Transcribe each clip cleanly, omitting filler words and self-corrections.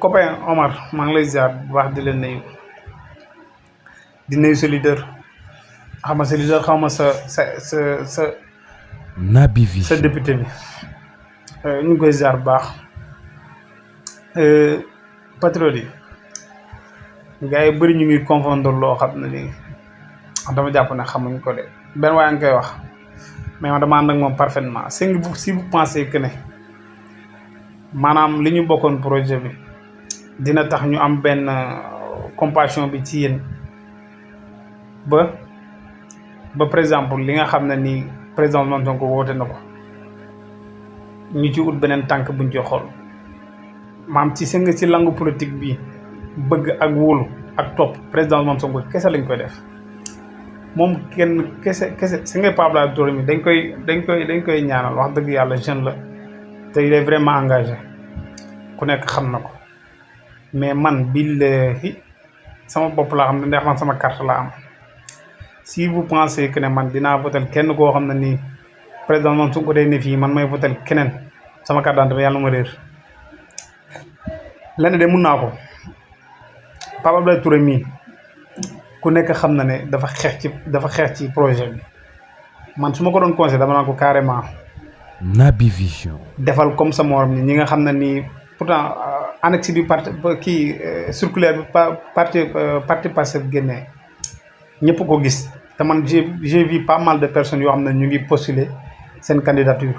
copain Omar maa ngi lay ziar bu baax di leen nuyu di nuyu sa leader xam nga sa leader xaw ma sa Naby sa Vision. député bi ñu ngi koy ziar bu baax patriote yi gars yi bëri ñu ngi confondre loo xam ne nii dama jàpp ne xamuñ ko de benn waaye nga koy wax mais man dama ànd ak moom parfaitement si vous pensez que ne maanaam li ñu bokkoon projet bi dina tax ñu am benn compassion bi ci yéen ba par exemple li nga xam ne nii président Ousmane Sonko woote na ko ñu ci ut beneen tànk buñ ci xool maam ci sëng ci langue politique bi bëgg ak wóolu ak topp président Ousmane Sonko kese lañ koy def moom kenn kese si ngay Pape Abdoulaye Touré mi dañ koy ñaanal wax dëgg yàlla jeune la te il est vraiment engagé ku nekk xam na ko mais man billahi sama bopp laa xam ne ndax man sama carte laa am si vous pensez que ne man dinaa votel kenn koo xam ne nii président man su ko day ne fii man may votel keneen sama carte d'identité yàlla ma réer lenn de mun naa ko Pape Abdoulaye Touré mii ku nekk xam na ne dafa xeex ci projet bi man su ma ko doon conseillé dama naan ko carrément Naby Vision. defal comme sa morom ñi nga xam ne nii pourtant annexe bi parti kii circulaire bi parti Pastef génnee ñëpp ko gis te man j'ai vu pas mal de personnes yoo xam ne ñu ngi postuler seen candidature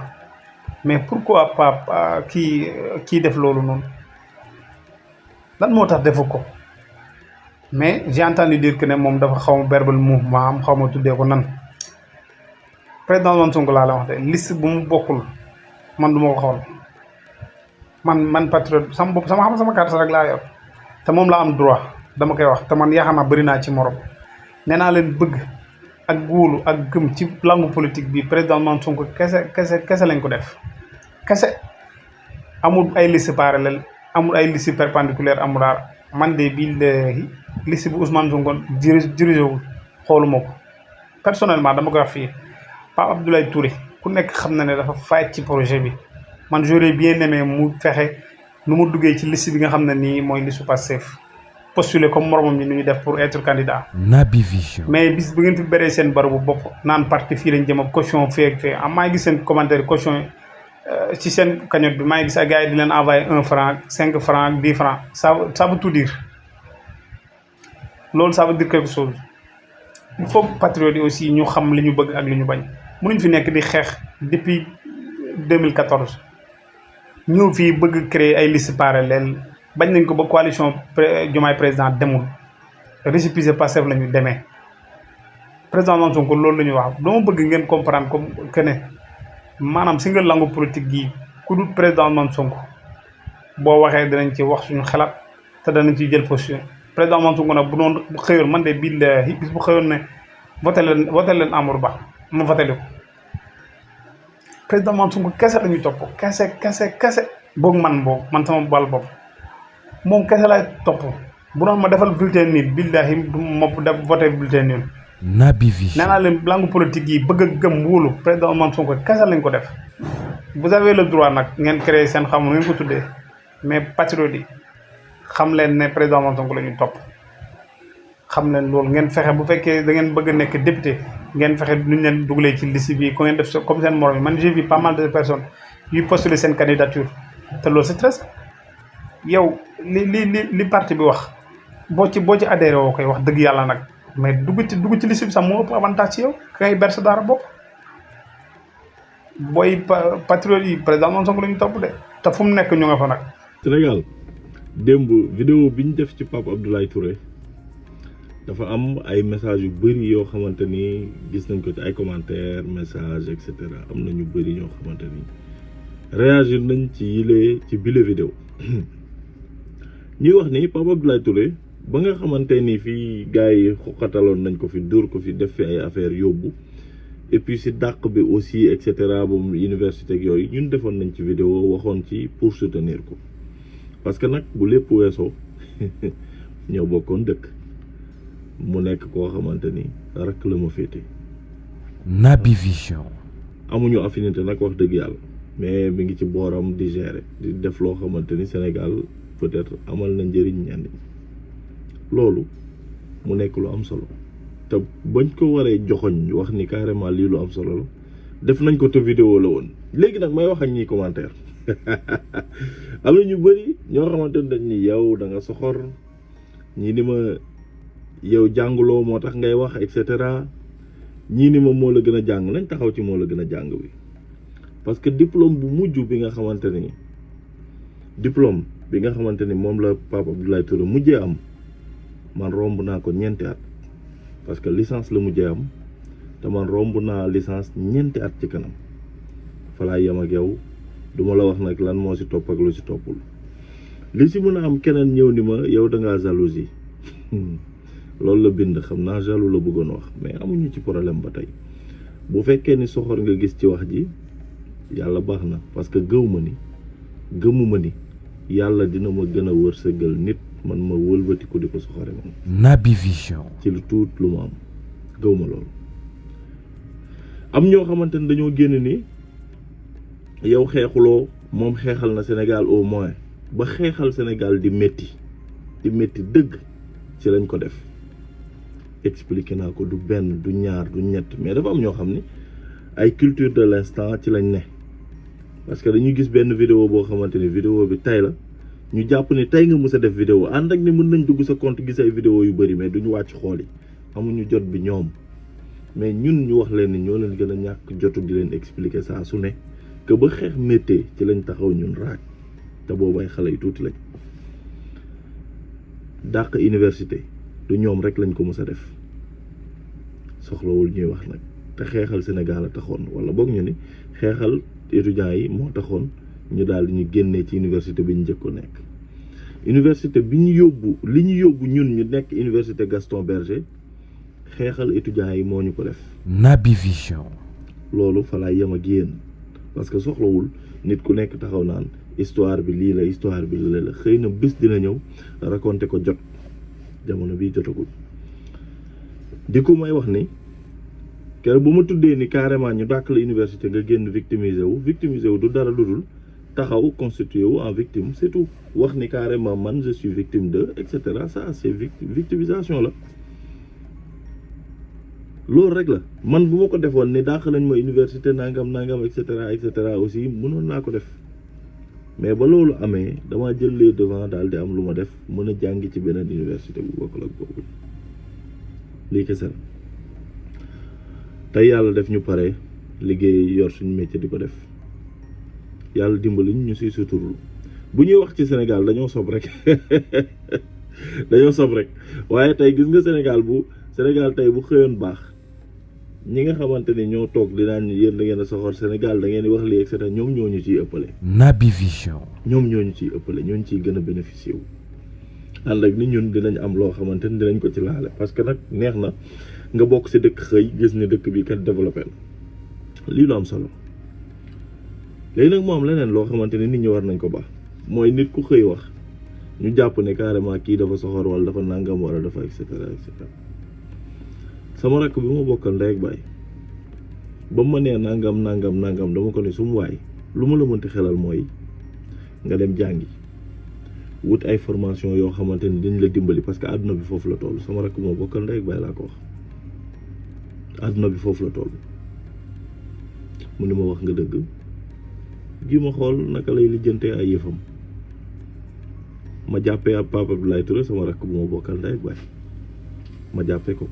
mais pourquoi pas kii def loolu noonu lan moo tax defu ko mais j'ai entendu dire que ne moom dafa xaw ma berbal mouvement am xaw ma tuddee ko nan président Ousmane Sonko laa la wax de liste bu mu bokkul man du ma ko xool man patriote sama bopp sama carte rek laa yor te moom laa am droit dama koy wax te man yaakaar naa bëri naa ci morom nee naa leen bëgg ak wóolu ak gëm ci langue politique bi président Ousmane Sonko kese lañ ko def kese amul ay liste parallèle amul ay liste perpendiculaire amul daal man de bii liste bu Ousmane Sonko dirigé wul xooluma ko personnellement dama koy wax fii Pape Abdoulaye Touré ku nekk xam na ne dafa fay ci projet bi man j'aurais bien aimé mu fexe nu mu duggee ci liste bi nga xam ne nii mooy liste Pastef postuler comme moromam ñi nu ñu def pour être candidat. Naby Vision. mais bis bu ngeen fi bëree seen barabu bopp naan parti fii lañ jëm ak caution fee ak fee maa ngi gis seen commentaire caution ci seen cagnotte bi maa ngi gis ay gars yi di leen envoyé 1 franc 5 franc 10 franc ça veut tout dire loolu ça veut dire quelque chose il faut que patriotes yi aussi ñu xam li ñu bëgg ak li ñu bañ mënuñ fi nekk di xeex depuis 2014 ñëw fii bëgg créer ay liste parallèle bañ nañ ko ba coalition Diomaye président demul récépissé Pastef la ñu demee président Ousmane Sonko loolu la ñuy wax dama bëgg ngeen comprendre comme que ne maanaam si nga langue politique gii ku dul président Ousmane Sonko boo waxee danañ ci wax suñu xalaat te danañ ciy jël position président Ousmane Sonko nag bu doon xëyoon man de billahi bis bu xëyoon ne voté leen Amadou Ba ma voté ko président Ousmane Sonko kese la ñuy topp kese boog man sama bal bopp moom kese laay topp bu doon ma defal bulletin nul billahi du ma def voté bulletin nul. Naby Vision. nee naa leen langue politique yi bëgg a gëm wóolu président Ousmane Sonko kese lañ ko def vous avez le droit nag ngeen créer seen xam ngeen ko tuddee mais patriote yi xam leen ne président Ousmane Sonko la ñuy topp xam leen loolu ngeen fexe bu fekkee da ngeen bëgg a nekk député ngeen fexe nuñ leen dugalee ci liste bi ko ngeen def comme seen morom yi man j'ai vu pas mal de personnes yuy postuler seen candidature te loolu c'est très yow li parti bi wax boo ci adhéré woo koy wax dëgg yàlla nag mais dugg ci liste bi sax moo ëpp avantage ci yow ka ngay berse daara bopp booy patriote yi président Ousmane Sonko la ñu topp de te fu mu nekk ñu nga fa nag. Sénégal démb vidéo bi ñu def ci Pape Abdoulaye Touré dafa am ay messages yu bëri yoo xamante ni gis nañ ko ci ay commentaires messages et cetera am na ñu bëri ñoo xamante ni réagir nañ ci bile vidéo ñuy wax ni Pape Abdoulaye Touré ba nga xamante ni fii gars yi xoqataloon nañ ko fi dóor ko fi def fi ay affaires yóbbu et puis si dàq bi aussi et cetera ba mu université ak yooyu ñun defoon nañ ci vidéo waxoon ci pour soutenir ko parce que nag bu lépp weesoo ñoo bokkoon dëkk mu nekk koo xamante ni rek la ma féete. Naby Vision. amuñu affinité nag wax dëgg yàlla mais mi ngi ci booram di gérer di def loo xamante ni Sénégal peut-être amal na njëriñ ñenn ñi loolu mu nekk lu am solo te bañ ko waree joxoñ wax ni carrément lii lu am solo la def nañ ko te vidéo la woon léegi nag may wax ak ñi commentaire am na ñu bëri ñoo xamante ne dañ ni yow da nga soxor ñii ni ma yow jànguloo moo tax ngay wax et cetera ñii ni ma moo la gën a jàng nañ taxaw ci moo la gën a jàng bi parce que diplôme bu mujj bi nga xamante ni moom la Pape Abdoulaye Touré mujjee am man romb naa ko ñeenti at parce que licence la mujjee am te man romb naa licence ñeenti at ci kanam fa laa yem ak yow duma la wax nag lan moo ci topp ak lu ci toppul li ci mën a am keneen ñëw ni ma yow da ngaa jalousie loolu la bind xam naa jaloux la bëggoon wax mais amuñu ci problème ba tey bu fekkee ni soxor nga gis ci wax ji yàlla baax na parce que gëmuma ni yàlla dina ma gën a wërsëgal nit man ma wëlbatiku di ko soxore moom Naby Vision ci lu tuut lu mu am gëwma loolu am ñoo xamante ne dañoo génn ni yow xeexuloo moom xeexal na Sénégal au moins ba xeexal Sénégal di métti dëgg ci lañ ko def expliqué naa ko du benn du ñaar du ñett mais dafa am ñoo xam ni ay culture de l'instant ci lañ ne parce que dañuy gis benn vidéo boo xamante ni vidéo bi tay la ñu jàpp ni tey nga mës a def vidéo ànd ak ni mën nañ dugg sa compte gis ay vidéo yu bëri mais duñu wàcc xool yi amuñu jot bi ñoom mais ñun ñu wax leen ni ñoo leen gën a ñàkk jotu di leen expliquer saa su ne que ba xeex méttee ci lañ taxaw ñun raak te boobu ay xale yu tuuti lañ dàq université du ñoom rek lañ ko mës a def soxlawul ñuy wax nag te xeexal Sénégal a taxoon wala boog ñu ni xeexal étudiants yi moo taxoon ñu daal di ñu génnee ci université bi ñu njëkkoon nekk université bi ñu yóbbu li ñu yóbbu ñun ñu nekk université Gaston Berger xeexal étudiants yi moo ñu ko def Naby Vision loolu fa laay yem ak yéen parce que soxlawul nit ku nekk taxaw naan histoire bi lii la histoire bi lii la xëy na bés dina ñëw raconter ko jot jamono bii jotagul di ko may wax ni keroog bu ma tuddee ni carrément ñu dàq la université nga génn victimisé wu du dara lu dul taxaw constitué wu en victime c'est tout wax ni carrément man je suis victime de et cetera ça c'est victimisation la loolu rek la man bu ma ko defoon ni dàq nañ ma université nangam et cetera aussi mënoon naa ko def mais ba loolu amee dama jël les devant daal di am lu ma def mën a jàngi ci beneen université bu bokkul ak boobu lii kese la tey yàlla def ñu pare liggéey yor suñu métier di ko def yàlla dimbali ñu siy suturlu bu ñuy wax ci Sénégal dañoo sob rek waaye tey gis nga Sénégal tey bu xëyoon baax ñi nga xamante ni ñoo toog di naan yéen da ngeen a soxor Sénégal da ngeen di wax lii et cetera ñoom ñoo ñu ciy ëppale. Naby Vision. ñoom ñoo ñu ciy ëppale ñoo ñu ciy gën a bénéficié wu. ànd ak ni ñun dinañ am loo xamante ni dinañ ko ci laale parce que nag neex na nga bokk ci dëkk xëy gis ni dëkk bi kat développé la lii lu am solo léegi nag moo am leneen loo xamante ni nit ñi war nañ ko baax mooy nit ku xëy wax ñu jàpp ne carrément kii dafa soxor wala dafa nangam wala dafa et cetera et cetera. sama rakk bi ma bokkal ndey ak baay ba ma nee nangam dama ko ne su mu waay lu ma la mënti xelal mooy nga dem jàngi wut ay formation yoo xamante ni dañ la dimbali parce que àdduna bi foofu la toll sama rakk moo bokkal ndey ak baay laa ko wax àdduna bi foofu la toll mu ni ma wax nga dëgg ji ma xool naka lay lijjantee ay yëfam ma jàppee ab Pape Abdoulaye Touré sama rakk bu ma bokkal ndey ak baay ma jàppee ko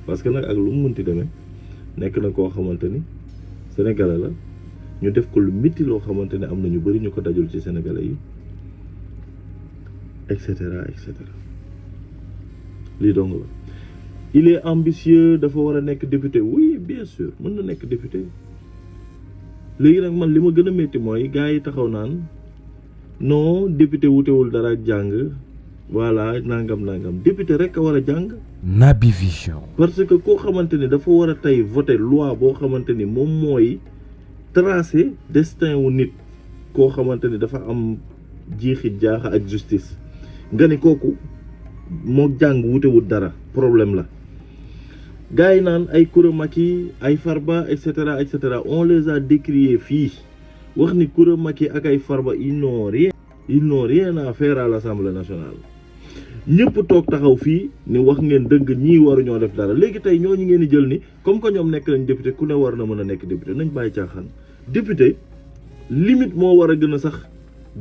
parce que nag ak lu mu mënti demee nekk na koo xamante ni sénégalais la ñu def ko lu métti loo xamante ne am na ñu bari ñu ko dajul ci sénégalais yi et cetera lii dong la il est ambitieux dafa war a nekk député oui bien sûr mën na nekk député léegi nag man li ma gën a métti mooy gars yi taxaw naan non député wutewul dara ak jàng voilà nangam député rek a war a jàng. Naby Vision. parce que koo xamante ni dafa war a tey voter loi boo xamante ni moom mooy tracer destin wu nit koo xamante ni dafa am jiixi jaaxa ak justice nga ni kooku moo jàng wutewul dara problème la gars yi naan ay Coura Macky ay Farba et cetera on les a décriés fii wax ni Coura Macky ak ay Farba ils n'ont rien ils n'ont rien à faire à l'Assemblée nationale ñëpp toog taxaw fii ni wax ngeen dëgg ñii waruñoo def dara léegi tey ñooñu ngeen di jël ni comme que ñoom nekk nañ député ku ne war na mën a nekk député nañ bàyyi caaxaan député limite moo war a gën a sax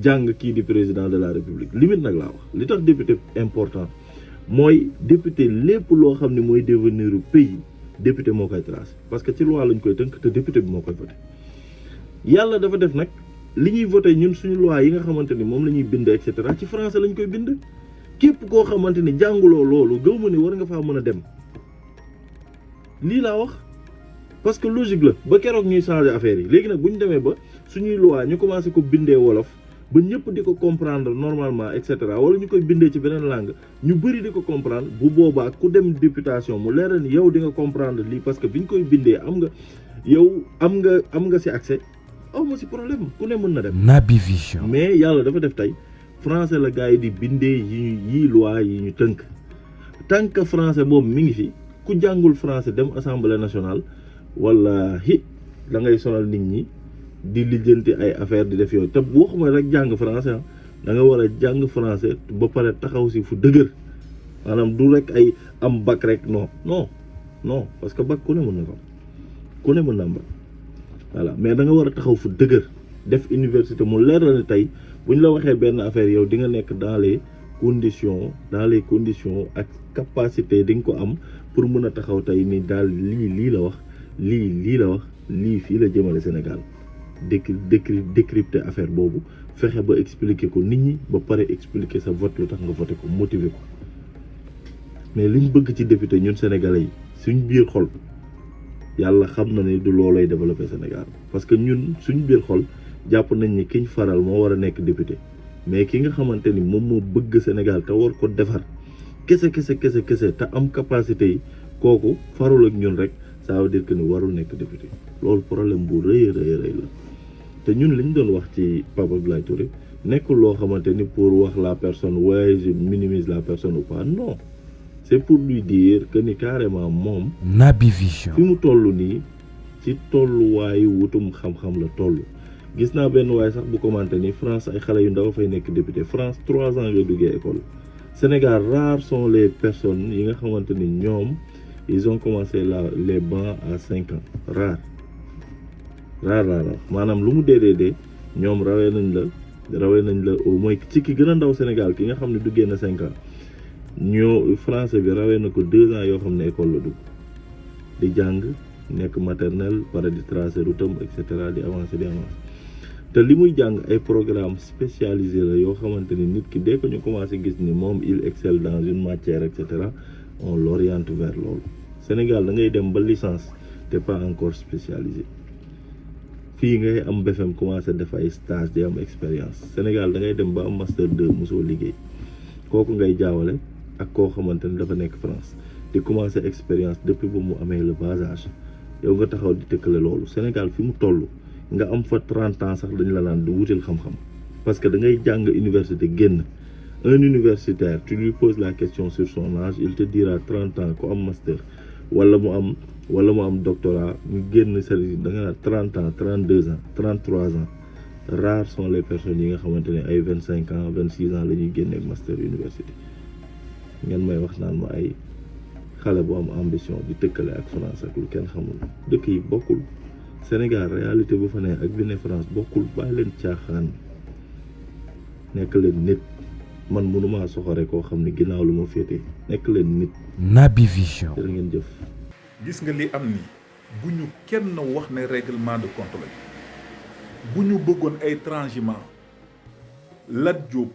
jàng kii di président de la république limite nag laa wax li tax député important mooy député lépp loo xam ne mooy devenir u pays député moo koy tracé parce que ci loi lañ koy tënk te député bi moo koy voté yàlla dafa def nag li ñuy voté ñun suñu loi yi nga xamante ni moom la ñuy bind et cetera ci français lañ koy bind képp koo xamante ni jànguloo loolu gëw ma ni war nga faa mën a dem lii laa wax parce que logique la ba keroog ñuy changer affaire yi léegi nag bu ñu demee ba suñuy loi ñu commencé ko bindee wolof ba ñëpp di ko comprendre normalement et cetera wala ñu koy bindee ci beneen langue ñu bëri di ko comprendre bu boobaa ku dem députation mu leeral ni yow di nga comprendre lii parce que bi ñu koy bindee am nga yow am nga ci accès aw ma ci problème ku ne mën na dem. Naby Vision. mais yàlla dafa def tey français la gars yi di bindee yi loi yi ñu tënk tant que français boobu mi ngi fi ku jàngul français dem assemblée nationale wallahi da ngay sonal nit ñi di lijjanti ay affaire di def yooyu te waxuma rek jàng français da nga war a jàng français ba pare taxaw si fu dëgër maanaam du rek ay am bac rek non parce que bac ku ne mën na ko ku ne mën na am bac voilà mais da nga war a taxaw fu dëgër def université mu leer la ne tey bu ñu la waxee benn affaire yow di nga nekk dans les conditions ak capacité di nga ko am pour mën a taxaw tey ni daal lii la wax lii la wax lii fii la jëmale Sénégal décrypter affaire boobu fexe ba expliquer ko nit ñi ba pare expliquer sa vote lu tax nga voté ko motiver ko mais liñ bëgg ci député ñun sénégalais yi suñ biir xol yàlla xam na ni du loolay développer Sénégal parce que ñun suñ biir xol jàpp nañ ni kiñ faral moo war a nekk député mais ki nga xamante ni moom moo bëgg Sénégal te war ko defar kese te am capacité yi kooku farul ak ñun rek ça veut dire que ni warul nekk député loolu problème bu rëy la te ñun liñ doon wax ci Pape Abdoulaye Touré nekkul loo xamante ni pour wax la personne ouais je minimise la personne ou pas non c'est pour lui dire que ni carrément moom Naby Vision fi mu toll nii ci tolluwaayu wutum xam-xam la toll gis naa benn waaye sax bu commenté ni France ay xale yu ndaw fay nekk député France 3 ans nga duggee école Sénégal rares sont les personnes yi nga xamante ni ñoom ils ont commencé les bancs à 5 ans rare maanaam lu mu dee ñoom rawee nañ la au moins ci ki gën a ndaw Sénégal ki nga xam ne duggee na 5 ans ñoo français bi rawee na ko 2 ans yoo xam ne école la dugg di jàng nekk maternelle pare di tracer routam et cetera di avancer te li muy jàng ay programme spécialisé la yoo xamante ni nit ki dès que ñu commencé gis ni moom il excelle dans une matière et cetera on l'oriente vers loolu Sénégal da ngay dem ba licence te pas encore spécialisé fii ngay am BFM commencé def ay stage di am expérience Sénégal da ngay dem ba am master 2 mosoo liggéey kooku ngay jaawale ak koo xamante ni dafa nekk France di commencé expérience depuis ba mu amee le bas âge yow nga taxaw di tëkkale loolu Sénégal fi mu toll nga am fa 30 ans sax dañ la naan di wutil xam-xam parce que da ngay jàng université génn un universitaire tu lui poses la question sur son âge il te dira 30 ans ku am master wala mu am doctorat ñu génn service da nga naan 30 ans 32 ans 33 ans rares sont les personnes yi nga xamante ne ay 25 ans 26 ans la ñuy génne ak master université ngeen may wax naan ma ay xale bu am ambition di tëkkale ak France ak lu kenn xamul dëkk yi bokkul Sénégal réalité bu fa ne ak bi ne France bokkul bàyyi leen caaxaan nekk leen nit man mënumaa soxore koo xam ne ginnaaw lu ma féete nekk leen nit. Naby Vision. jërë ngeen jëf. gis nga li am ni bu ñu kenn wax ne règlement de compte la bu ñu bëggoon ay transhumants Lat Diop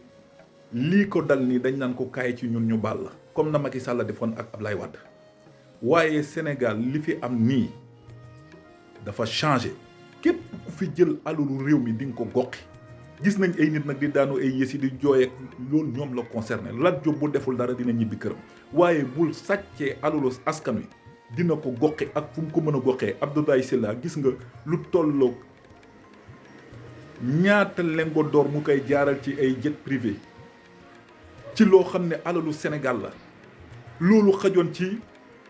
lii ko dal nii dañ naan ko kaay ci ñun ñu baal la comme na Macky Sall defoon ak Ablaye Wade waaye Sénégal li fi am nii dafa changé képp ku fi jël alalu réew mi di nga ko goqi gis nañ ay nit nag di daanu ay yësi di jooy ak loolu ñoom la concerné Lat Diop bu deful dara dina ñibbi këram waaye bul sàccee alalu askan wi dina ko goqi ak fu mu ko mën a goqee Abdoulaye Sylla gis nga lu tolloog ñaata lingot d'or mu koy jaaral ci ay jet privé ci loo xam ne alalu Sénégal la loolu xajoon ci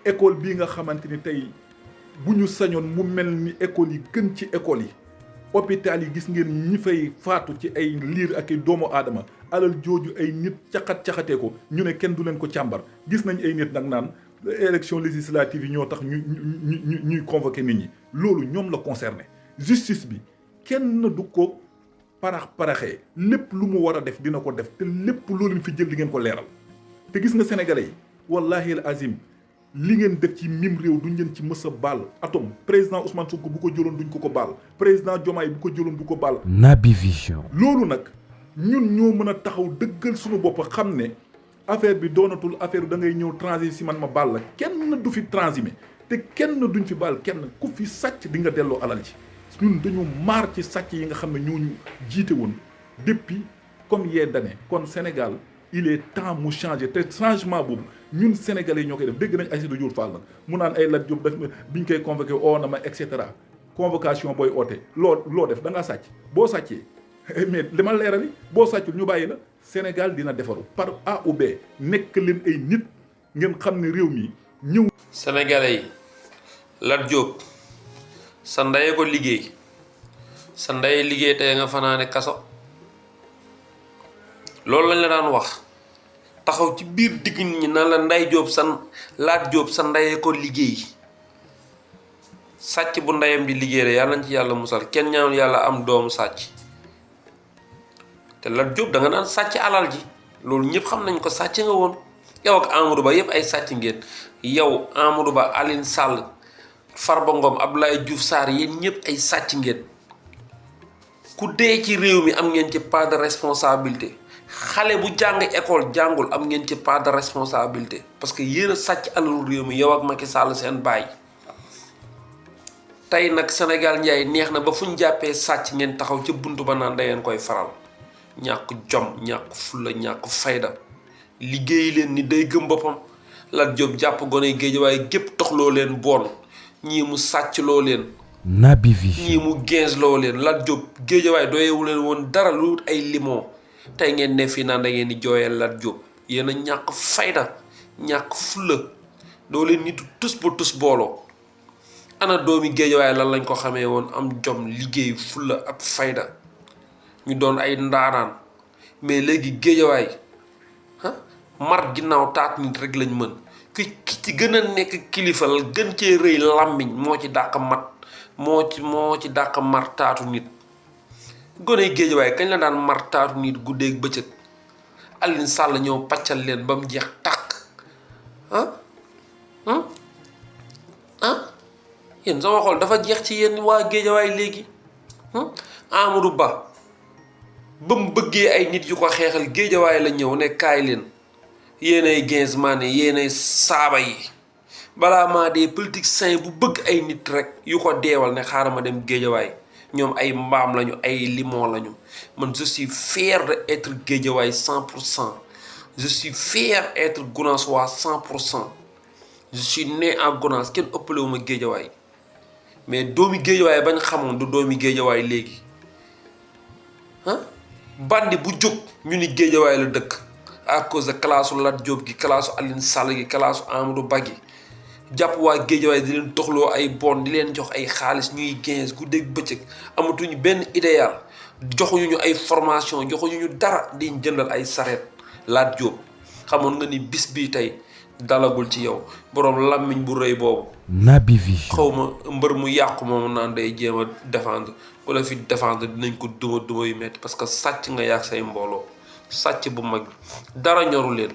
école bii nga xamante ni tey bu ñu sañoon mu mel ni école yi gën ci école yi hôpital yi gis ngeen ñi fay faatu ci ay liir ak ay doomu aadama alal jooju ay nit caxatee ko ñu ne kenn du leen ko càmbar gis nañ ay nit nag naan élection législative yi ñoo tax ñuy convoqué nit ñi loolu ñoom la concerné justice bi kenn du ko paraxee lépp lu mu war a def dina ko def te lépp loolu fi jël di ngeen ko leeral te gis nga sénégalais yi wallahi al azim li ngeen def ci mim réew duñ leen ci mës a baal atom président Ousmane Sonko bu ko jëloon duñ ko baal président Diomaye bu ko jëloon du ko baal. Naby Vision. loolu nag ñun ñoo mën a taxaw dëggal suñu bopp xam ne affaire bi doonatul affaire da ngay ñëw transi si man ma baal la kenn du fi transimé te kenn duñ fi baal kenn ku fi sàcc di nga delloo alal ci ñun dañoo maar ci sàcc yi nga xam ne ñooñu jiite woon depuis combien d'années kon Sénégal il est temps mu changer te changement boobu ñun sénégalais ñoo koy def dégg nañ Aïssatou Diop Fall nag mu naan ay Lat Diop daf biñ koy convoqué oo na ma et cetera convocation booy oote loo def da ngaa sàcc boo sàccee mais li ma leerali boo sàccul ñu bàyyi la Sénégal dina defaru par A ou B nekk leen ay nit ngeen xam ne réew mi ñëw. sénégalais yi Lat Diop sa ndey ko liggéey sa ndey liggéey tey nga fanaane kaso loolu lañ la daan wax taxaw ci biir digg nit ñi naan la Nday Diop Lat Diop sa ndey ko liggéey sàcc bu ndeyam di liggéey de yàlla nañ ci yàlla musal kenn ñaanul yàlla am doomu sàcc te Lat Diop da nga naan sàcc alal ji loolu ñëpp xam nañ ko sàcc nga woon yow ak Amadou Ba yëpp ay sàcc ngeen yow Amadou Ba Aline Sall Farba Ngom Abdoulaye Diouf Sarr yéen ñëpp ay sàcc ngeen ku dee ci réew mi am ngeen ci part de responsabilité xale bu jàng école jàngul am ngeen ci part de responsabilité parce que yéen a sàcc alalu réew mi yow ak Macky Sall seen baay tey nag Sénégal njaay neex na ba fu ñu jàppee sàcc ngeen taxaw ca buntu ba naan da ngeen koy faral ñàkk jom ñàkk fulla ñàkk fayda liggéey leen ni day gëm boppam Lat Diop jàpp gone géej waaye gépp toxloo leen bon ñii mu sàcc loo leen Naby Vision. ñii mu gens loo leen Lat Diop géej waaye doyewu leen woon dara lu ay limon tey ngeen ne fii naan da ngeen di jooyal Lat Diop yéen a ñàkk fayda ñàkk fulla doo leen nitu tus ba tus booloo ana doomi géej waaye lan lañ ko xamee woon am jom liggéey fulla ak fayda ñu doon ay ndaanaan mais léegi géejawaay mar ginnaaw taat nit rek lañ mën ki ci gën a nekk kilifa gën cee rëy làmmiñ moo ci dàq mat moo ci dàq mar taatu nit gone géejawaay kañ la daan mar taatu nit guddeeg bëccëg Aline Sall ñëw paccal leen ba mu jeex tàkk yéen sama xol dafa jeex ci yéen waa géejawaay léegi Amadou Ba ba mu bëggee ay nit yu ko xeexal géejawaay la ñëw ne kaay leen yéenay Gainsman yéenay saaba yi balaa maa dee politicien bu bëgg ay nit rek yu ko deewal ne xaaral ma dem géejawaay ñoom ay mbaam lañu ay limon lañu man je suis fier de être géejawaay 100%. je suis fier être Gounasois 100%. je suis né à Gounass kenn ëppalewu ma géejawaay mais doomi géejawaay bañ xamoon du doomi géejawaay léegi bandi bu jóg ñu ni géejawaay la dëkk à cause de classe Lat Diop gi classe Aline Sall gi classe Amadou Ba gi jàpp waa géejawaay di leen toxloo ay bon di leen jox ay xaalis ñuy gens guddeeg bëccëg amatuñu benn idéal joxuñu ñu ay formation joxuñu ñu dara di jëndal ay sareet Lat Diop xamoon nga ni bis bii tey dalagul ci yow boroom làmmiñ bu rëy boobu. Naby Vision. xaw ma mbër mu yàqu moom naan day jéem a défendre ku la fi défendre dinañ ko duma yu metti parce que sàcc nga yàq say mbooloo sàcc bu mag dara ñoru leen.